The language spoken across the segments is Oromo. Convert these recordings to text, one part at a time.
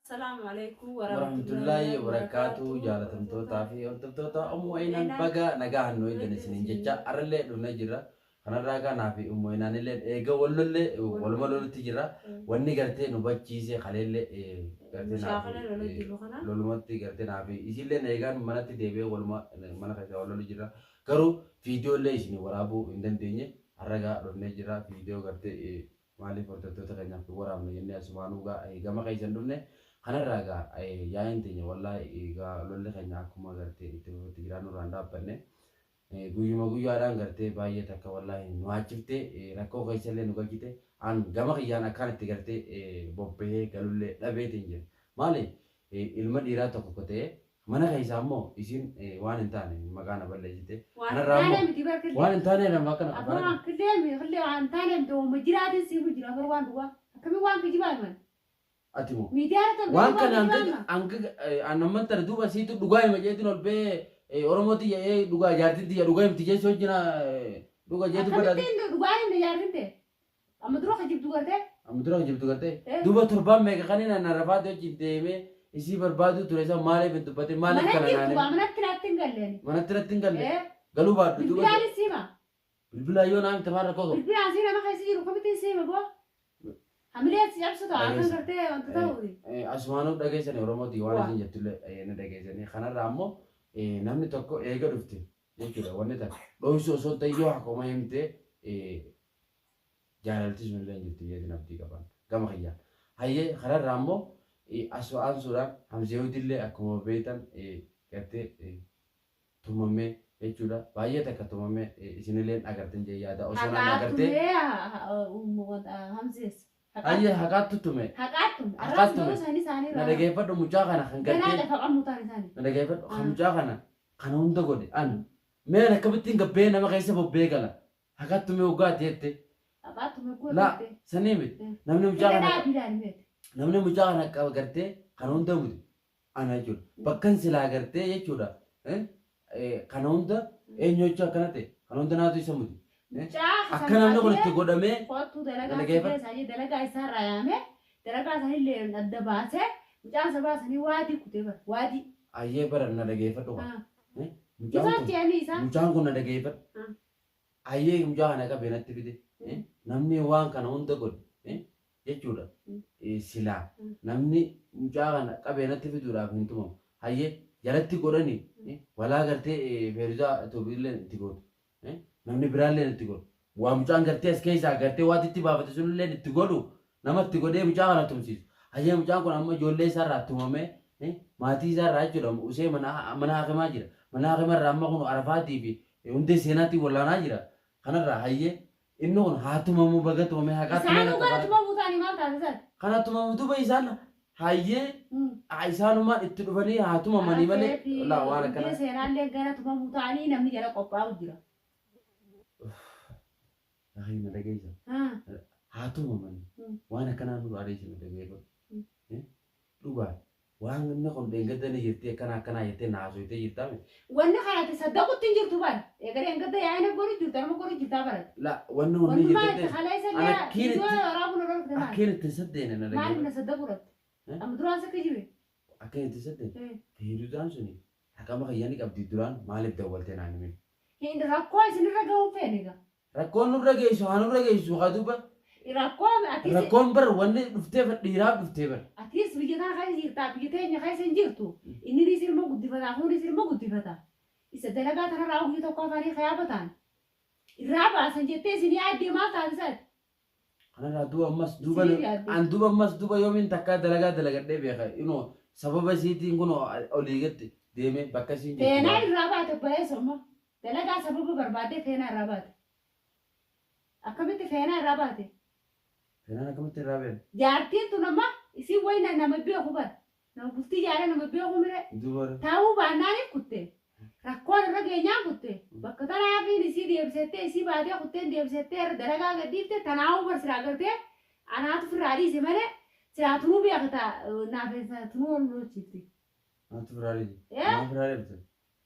Assalaamu alaikum warahmatullaahi wabarakaatu. Jaalatamtootaa fi hordoftoota Ummu Ayinaan, baga nagaa hannoo eegdan isiniin jecha arrallee dhufnee jirra. Kanarraa kanaa fi Ummu Ayinaan illee eega wallollee waluma lolutti jirra. Wanni gartee nu bachiise kaleellee gartee naa fi lolumatti gartee naa fi isillee eegaan manatti deebi'ee waluma mana keessa wal lolu jirra. Garuu viidiyoo illee isin waraabuu hin dandeenye, har'a dhufnee jirra. Viidiyoo gartee maaliif hordoftoota keenyaaf hin waraabne jennee asumaanuu gaa gama keessan dhufne. Kanarraa gaa yaa'iin teenya, wallaahi gaa lolli keenya akkuma gartee itti fufetti jiraa, nurraan dhaabbanne. Guyyuma guyyaadhaan gartee baay'ee takka wallaahi nu haachifte, rakkoo keessallee nu galchite. An gama kiyyaan akkaan itti gartee bobbahee galullee dhabeetiin jira. Maali, ilma dhiiraa tokko ko ta'ee mana keessaa immoo isin waan hin taane maqaa na balleessite. Waan hin Kanarraa taane immoo miti bar killee. Waan hin taane nama akkana Afur waan killee miti, killee waan hin taane miti, uuma jiraatiin siimu jira afur waan duwwaa. Akkamiin waan kijibaa himan? Ati moo Miidiyaa irratti ol waan bahanii kana waan hanga kijibaa himan? Hanga an amman tana duuba siitu dhugaa hima jeetiin ol ba'ee Oromoo tiyya dhugaa jaartiin tiyya dhugaa himti jechuun wajjin dhugaa jeetu badhaate. Akkamittiin dhugaa himne jaartiin ta'e? Amma dura kijibdu gartee? Amma dura kijibdu gartee? Eh. Duuba torbaan meeqa kan inni Arafaatti wajjin deemee isii barbaaduu ture isa maaliif hin dubbatin, maaliif Mana kana jirtu naan waa himi? Manatti natti hin galleeni. Manatti natti hin galle. Eh. Galuu baadhu duuba. Bilbilaan siima. Bilbilaan yoo naa himte maal rakkoo qabu? Bilbilaan sii nama keessa jiru kamittiin siima boo? Hamilee si cabsu ta'a akkan Dhageessa. gartee wanta ta'uuti. Asumaanuu dhageessani Oromootii waan Waa. isin jettullee ni dhageessani. Kanarraa ammoo namni tokko eega dhufte jechuudha, wanni takka dhoksuu osoo hin ta'in yoo haquma himte jaalalti sunillee hin jirti jeetiin abdii qaban gama kiyyaan. Hayyee, kanarraa ammoo as aansuudhaan Hamzeewutillee akkuma beektan gartee tumamee jechuudha. Baay'ee takka tumamee isinillee agartan jee yaada osoo naan Haqaa agartee. tumee Hamzees. Hayyee, haqaattu tume. Haqaat tume. Haqaat Arraas tume. garuu isaanii isaanii Na dhageeffadhu, mucaa kana kan Ganaa gartee. lafa qabnu ta'an isaanii. Na dhageeffadhu, kan mucaa kana kana hunda godhe an. Mee akkamittiin gabbee nama keessa bobbee gala? Haqaat tume waggaati jette. Haqaat tume Laa gootee. sanii miti. Namni mucaa Illee kana dhaabii ilaali meeti. Namni mucaa kana qaba gartee kana hunda muti ana jechuudha. Bakkan silaa gartee jechuudha. Kana hunda eenyu jechuu akkana ta'e, kana hunda naatu isa muti. Mucaa Akka namni kun itti godhamee kottuu dalagaa Dhaggeeffadhu. fidee isaanii dalagaa isaarraa yaamee dalagaa isaanii adda baasee mucaan sabaa isaanii waadii kutee bara waadii. Ayyee, bara na dhageeffadhu kaa. Mucaan Isaan kun ce'anii isaan. Mucaan kun na dhageeffadhu. Ayyee, mucaa kana qabee natti fide. Namni waan kana hunda godhe jechuudha. Silaa namni mucaa kana qabee natti fiduudhaaf hin tumamu. Hayyee, jalatti godhani walaa gartee Feeruzaa Itoophiillee itti gootu. Namni biraallee itti godhu. Waa mucaan gartee as keessaa gartee waan itti baafate sunillee itti godhu, nama itti godhee mucaa kana tumsiisu. Hayyee, mucaan kun amma ijoollee isaarraa tumamee maatii isaarraa jechuudha usee mana mana hakimaa jira. Mana hakimarraa amma kun Arafaatii fi hundee seenaatiin wallaanaa jira. Kanarraa hayyee, inni kun haa tumamuu, baga tumamee haqaa tumee Isaanuu gara tumamuu ta'anii maal taasisan? Kana tumamu duuba isaan hayyee isaanumaan itti dhufanii haa tumamanii malee laa waan Hundee akkana. seenaallee gara tumamuu ta'anii namni jala qophaa'u jira. Hayyee, na dhageessa. Haa tumamanii waan akkanaa nu adeemsa, na dhageeffadhu. Dhugaa waan inni kun dheengadda ni jirti akkana akkanaa jettee na haasoytee jirtaa miti. Wanni kanatti saddaqutti hin jirtu bara. Egaa dheengadda yaa'ina godhu jirtu, amma godhu jirtaa bara. La wanni kun ni Wantummaa jirti. itti kaleessa Ana illee akkiin viidiyoo itti waraabuun ol dhufte maali? Akkiin itti hin saddeene na Maaliif na dhageeffadhu. saddaqu irratti? Amma duraan sakka jibe. Akkiin itti hin saddeene. Feeruzaan suni haqama kiyya ni qabdi, duraan maaliif dawwaltee naan himin? Hin rakkoo isinirra ga'uu feene egaa. Rakkoon nurra geessu haa nurra geessu haa duuba. Rakkoo atis Rakkoon bar wanni dhuftee bar dhiiraaf dhuftee bar. Atis biyya tana keessa jirtaa, biyya teenya keessa hin jirtu. Inninis ilma guddifataa, kunis ilma guddifata. Isa dalagaa tanarraa guyya tokko afaanii kayaabataan irraa baasan jettee isin yaaddee maal taasisaati? Kanarraa duuba ammas duuba Isiniif yaadde. An duuba ammas duuba yoomiin takkaa dalagaa dalagadhee beeka, inoo sababa isiitiin kun olii gadi deemee bakka isiin jirtu. Feenaa irraa baate obboleessa immoo. Dalagaa sababa barbaaddee feenaa irraa baate. Akkamitti feenaa irraa baate? Feenaan akkamitti irraa beena? Jaartiin tun amma isin wayna nama beeku bara. Nama bultii jaaree nama beeku mire. Duuba Taa'uu baannaaniif kutte. Rakkoon irra geenyaan kutte. Bakka tanaafiin isii deebisettee isii baatee kutteen deebisettee irra dalagaa gadhiifte, tanaa'uu bar silaa gartee anaatu firraa dhiise malee silaa tunuu beekata naaf tunuu ol hojjiifti. Naatu firaa dhiise. Eh? Maa firaa dhiifte?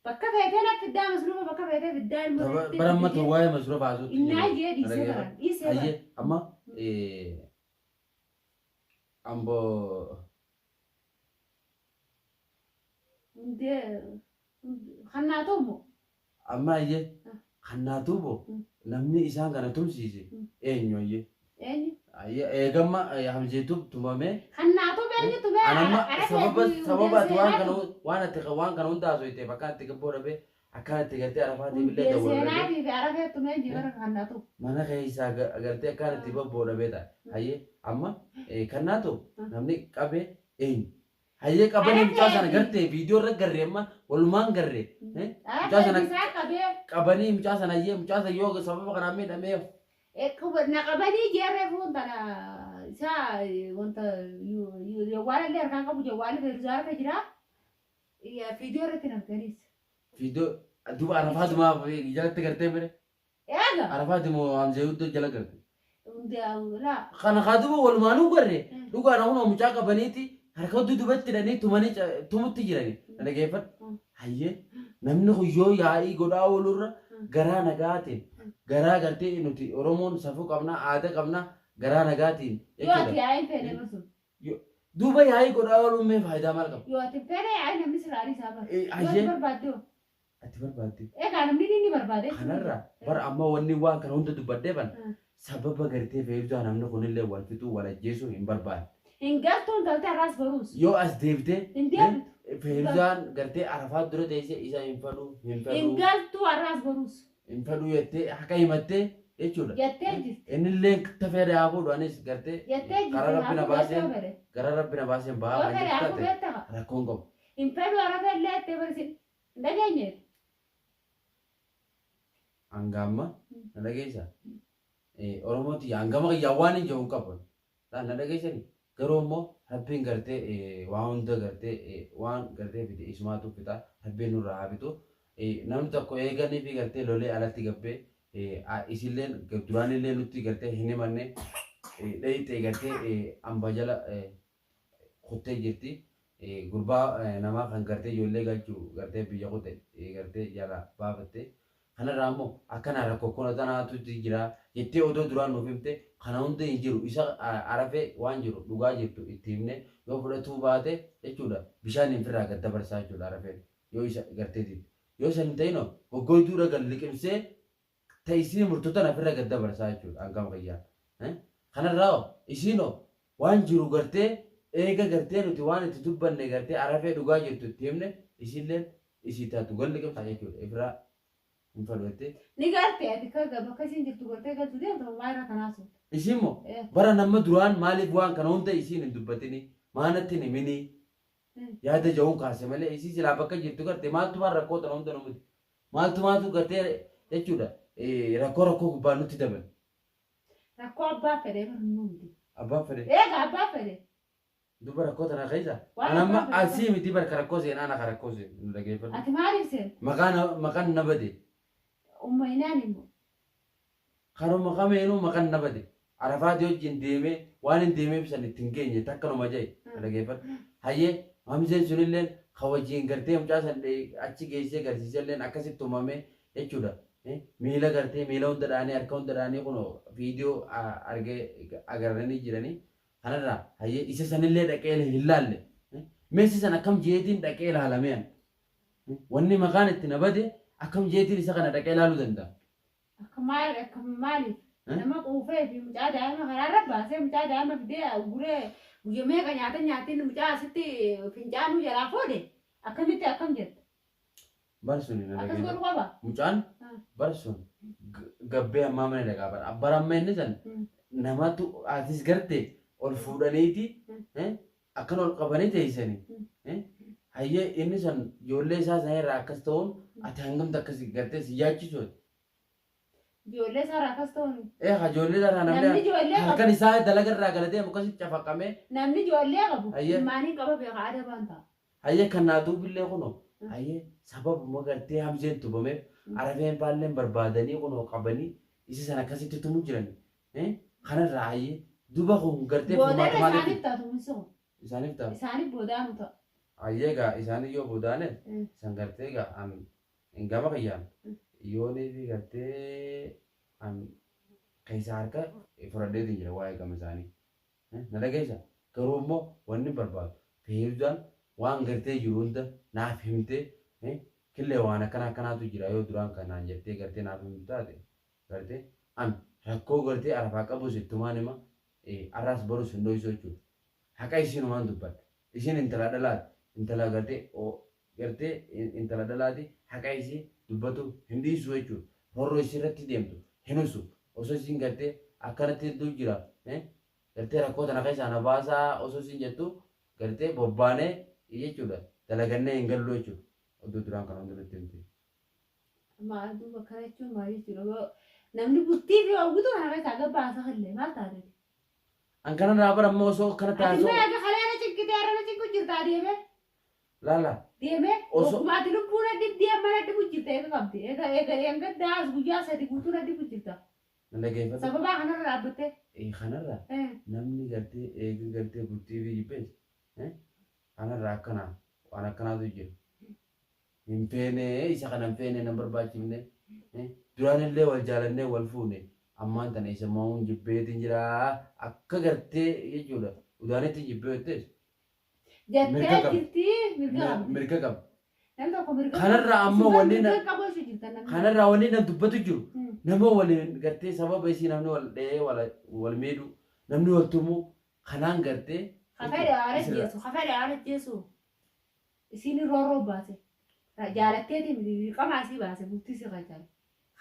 Bakka feetee na fiddaa masruufa, bakka feetee fiddaa ilmoo teettee Bara amma fiddee. waa'ee masruufa haasa'utti Innaa jiru. jee dhiisee bara dhiisee bara. Hayyee, amma amboo Kannaa tuumu. Amma ayyee kannaa tuubo namni isaan kana tumsiise eenyu ayyee? Eenyu? Ayyee eegamma Hamzeetu tumamee. Kannaa tuubu eenyu tumee? Anamma sababa ati waan kana waan ati waan kana hunda haasofteef akkaan itti gabboo dhabee akkaan itti gartee Arafaatiif illee dawwaluu dhabee. Seenaatii fi Arafee tumee jibara kannaa tuubu. Mana keessaa gartee akkaan itti babboo dhabee ta'a. Hayyee amma kannaa tuubu namni qabee eenyu? Hayyee qabanii mucaa sana gartee viidiyoo irra garree amma walumaan garree. Mucaa sana qabanii mucaa sana hayyee mucaa sana yoo sababa kanaan miidhamee. Na qabanii jeerree fuun tana isaa wanta jawwaala harkaan qabu jawwaala feeruzaa harka jira. Viidiyoo irratti namtaniis. Viidiyoo duuba Arafaatuma jalatti gartee mire. Eega. Arafaatuma Hamzee huddoo jala garte. Laa. Kana kaa duuba walumaanuu garree dhugaan hunoo mucaa qabaniiti. Harka dudubatti hidhanii tumanii tumutti jirani. Dhaggeeffadhu. Hayyee namni kun yoo yaa'ii godhaa oolurra garaa nagaatiin garaa gartee nuti Oromoon safuu qabna aadaa qabna garaa nagaatiin Yoo ati yaa'ii feene barsu. Duuba yaa'ii godhaa ooluun mee faayidaa maal qaba? Yoo ati feene yaa'ii namni siraarii isaa bara. Yoo ati Hayyee barbaadde hoo? Ati barbaadde. Egaa namni ni barbaade. Kanarraa bara amma wanni waan kana hunda dubbadhee ban sababa gartee fe'ibsaa namni kunillee wal fixuu wal ajjeesuu hin barbaanne. Hin galtuun galtee har'aas baruus. Yoo as deebitee Hin deebitu. Fe'ibsaan gartee Arafaa dura teessee isa hin fedhuu hin Hin fedhuu galtuu har'aas baruus. hin fedhuu jettee haqa himattee jechuudha. Jettee jirti. Innillee tafee haa fuudhu anis gartee Jettee jirti. karaa rabbi na Haa fuudhu baaseen yoo fedhe. gara rabbi na baaseen bahaa Yoo kan fedhe haa jettu fuudhu taate jettama. rakkoon qabu. Hin fedhu Arafee illee jettee barsi. Hin dhageenyeet. Hanga amma na dhageessa. Oromooti hangama kiyyaa waan hin jiru hin qabu. Na dhageessani garuu immoo rabbiin gartee waan hunda gartee waan gartee fide isumaatu fixa rabbiin nurraa haa fitu. Namni tokko eeganii fi gartee lolee alatti gabbee isillee duraanillee nutti gartee hin himanne dheeyxee gartee hamba jala kuttee jirti. Gurbaa namaa kan gartee ijoollee galchuu gartee biyya kute gartee jala baafatte. Kanarraa immoo akkana rakkoo kuna tanaatu jira jettee odoo duraan nuuf himte kana hunda hin jiru isa Arafee waan jiru dhugaa jirtu itti himne yoo fudhatuu baate jechuudha bishaan hin firraa gad dabarsaa jechuudha Arafeen yoo isa gartee didde. Yoo san hin ta'inoo goggoytuudha gad liqimsee ta'isii murtoota nafirra gad dabarsaa jechuudha hangama kiyyaan. Kanarraa hoo isiinoo waan jiru gartee eega gartee nuti waan itti dubbanne gartee Arafee dhugaa jirtu itti himne isiilleen isii taatu gad liqimsaa jechuudha ifirraa hin fedhu jettee. Ni garte ati ka bakka isiin jirtu gartee galtu deemtu maa irra kanaa sun. Isiin moo bara nama duraan maaliif waan kana hunda isiin hin dubbatini maanatti hin himini yaada ja'uun kaase malee isii silaa bakka jirtu garte maaltumaan rakkoo tana hunda nuti maaltumaatu gartee jechuudha rakkoo rakkoo gubbaa nutti dabale. Rakkoo abbaa fedhee bara nuti. Abbaan fedhe. Egaa abbaa fedhe. Duba rakkoo tana keessa. Waan Anamma abbaa fedhe. asii miti barka rakkoo seenaa ana rakkoo seenu nu dhageeffadhu. Ati maaliif seente? Maqaan na bade. Umma inaan immoo. Karuma kameenuu maqaan na bade. Arafaati wajjin deemee waan hin deemeef san ittiin geenye takkanuma jahe dhageeffadhu. Hayyee Hamzeen sunilleen ka wajjin gartee mucaa san achi geessee garsiiselleen akkasitti tumamee jechuudha. Miila gartee miila hunda dhaanii harka hunda dhaanii kunoo viidiyoo argee agaranii jiranii. Kanarraa hayyee isa sanillee dhaqee hin laalle. Meessi san akkam jeetiin dhaqee ilaalamee an. Wanni maqaan itti na bade akkam jeetiin isa kana dhaqee ilaaluu danda'a. Akka maal akka maaliif nama quufee fi mucaa daa'ima karaarra baasee mucaa daa'ima fidee guree guyya meeqa nyaata nyaatiin mucaa asitti fincaanuu jalaa fuudhe akkamitti akkam jetta? Bar sun hin Akkas dhageenye. godhu qaba. Mucaan bar sun gabbee ammaa mana dhaqaa bara. Bara amma inni san namatu atis garte ol fuudhaniiti akkan ol qabanii teessanii. Hayyee inni san ijoollee isaa sana irraa akkas ta'uun ati hangamta akkas gartee si yaachisu. Ijoollee isaa irraa akkas ta'uun. Ijoollee isaa irraa Namni namni ijoollee qabu. halkan isaa dalaga irraa galatee akkasitti cafaqamee. Namni ijoollee qabu. Hayyee. Ilmaanii qaba beeka adabaan ta'a. Hayyee kan naa duubillee kunoo. Hayyee sababuma gartee Hamzeen tubameef Arafeen baalleen barbaadanii kunoo qabanii isa sana akkasitti tumu jiran. Kanarraa hayyee duba kun gartee Boodarra furmaata maaliif isaaniif ta'a tumsi kun. Isaaniif ta'a. Isaaniif boodaanu ta'a. Hayyee egaa isaanii yoo boodaane san gartee egaa an hin gama kiyyaan yoonii fi gartee an keessa harka fudhadheetiin jira waa'ee gama isaanii. Na dhageessa garuu immoo wanni barbaadu feeruzaan Waan gartee jiru hunda naaf himtee killee waan akkana akkanaatu jira yoo duraan kanaan jettee gartee naaf himtu taate gartee an rakkoo gartee Arafaa qabus ittumaan hima arraas barus hin dhoysu jechuudha. Haqa isiinumaan dubbadha. Isiin intala dhalaati. Intala gartee gartee intala dhalaati haqa isii dubbatu hin dhiisu jechuudha. Roorroo isii irratti deemtu hin husu. Osoo isiin gartee akkanatti hedduu jira gartee rakkoo tana keessaa na baasaa osoo isiin jettu gartee bobbaanee jechuudha. Dalagannee hin gallu jechuudha. Oddoo duraan kana hunda nutti himte. Maal duuba akkana jechuun maal jechuudha? Namni bultii fi hawwitu kana keessaa gabbaasa illee maal taate? An kanarraa bara ammoo osoo akkana Ati taasisuu. mee egaa kalee na cinqitee har'a na cinqu jirtaa deemee? Laala. Deemee Osoo- ogguma ati lubbuu na dhibdee amma na dhibu jirta eega qabdi. Eega eega eega as guyyaa sadi guutuu na dhibu jirta. Na dhageeffadhu. Sababaa kanarra dhaabbattee. Kanarraa namni gartee eega gartee bultii fi jibbees kanarraa akkana waan akkanaatu jira. Hin feene isa kana hin feene nan barbaachifne. Duraanillee wal jaalannee wal fuune ammaan tana isa mo'uun jibbeetiin jira akka gartee jechuudha. Udaanitti jibbee jettees Jettee Mirga qabdi. jirti mirga qabdi. Mirga qaba. Namni tokko mirga Kanarraa ammoo Isin wanni mirga qabu isin jirtan namni. Kanarraa wanni nan dubbatu jiru. Nama waliin gartee sababa isii namni wal dha'ee wal miidhu namni wal tumu kanaan gartee Hafedhe haala isirra- jeesu hafedhe haala jeesu isiin roorroo baase jaalatteeti miti dirqama asii baase bultii si qacale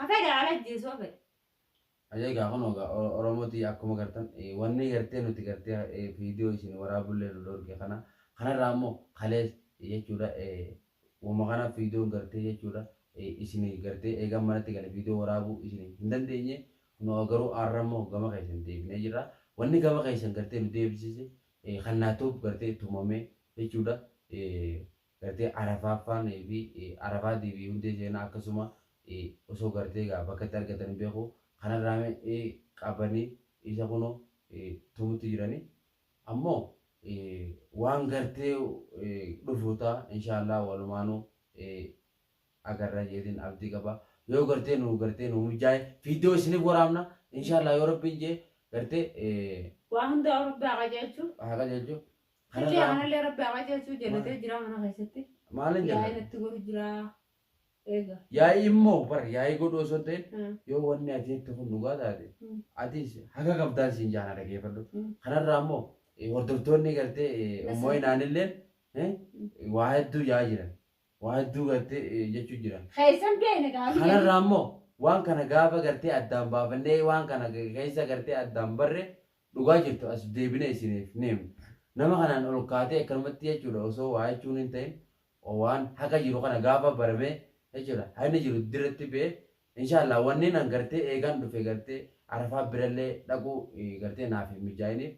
hafedhe haala jeesu hafedhe. Ajaa'iba kun egaa Oromooti akkuma gartan wanni gartee nuti gartee viidiyoo isin waraabullee nu dhorke kana kanarraa ammoo kalees jechuudha uuma kana viidiyoon gartee jechuudha isin gartee eegan manatti gale viidiyoo waraabuu isin hin dandeenye nu garuu har'a immoo gama keessan deebinee jirra. Wanni gama keessan gartee nu deebisise kan naatuuf gartee tumamee jechuudha gartee Arafaaffaan fi Arafaatii fi hundee seenaa akkasuma osoo gartee egaa bakka itti argatan hin beeku kanarraa qabanii isa kunoo tumutti jiranii ammoo waan gartee dhufu ta'a inshaallah walumaanuu agarra jeetiin abdii qaba yoo gartee nu gartee nu mijaa'e viidiyoo isiniif waraabna inshaallah yoo rabbiin jee gartee Waa hunda Rabbi haa qajeelchu. Haa qajeelchu. Killee kanallee Rabbi haa qajeelchu jallatee jira mana keessatti. Maalin Yaa'ii jallate? natti godhu jira. Eega. Yaa'ii immoo bar yaa'ii godhu osoo hin ta'in yoo wanni ati jettu kun dhugaa taate atis haga qabdaan siin jaana dhageeffadhu. Kanarraa immoo hordoftoonni gartee ummoo inaanilleen waa hedduu yaa'aa jiran. Waa hedduu gartee jechuu jiran. Keessan beekne gaarii. Kanarraa immoo waan kana gaafa gartee addaan baafannee waan kana keessa gartee addaan barre dhugaa jirtu as deebinee isiniif ni himna. Nama kanaan ol kaatee akkanumatti jechuudha osoo waa jechuun hin ta'in waan haqa jiru kana gaafa baramee jechuudha haqni jiru dirratti ba'ee inshaallah wanni nan gartee eegaan dhufe gartee Arafaa birallee dhaquu gartee naaf hin mijaa'iniif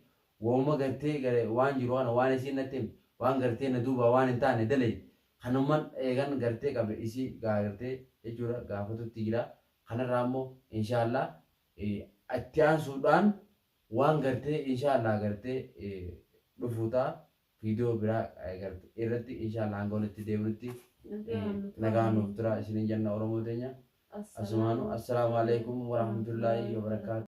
waanuma gartee waan jiru kana waan isiin natti himte waan gartee na duubaa waan hin taane dalage kanuman eegan gartee qabe isii gartee jechuudha gaafatutti jira. Kanarraa immoo inshaallah itti aansuudhaan waan gartee inshaallah gartee dhufuu ta'a viidiyoo biraa irratti inshaallah hanga walitti deebinutti nagaan nuuf tura isiniin jenna Oromoo teenya. Asumaanu assalaamu alaikum warahmatullaahi wabarakaatu.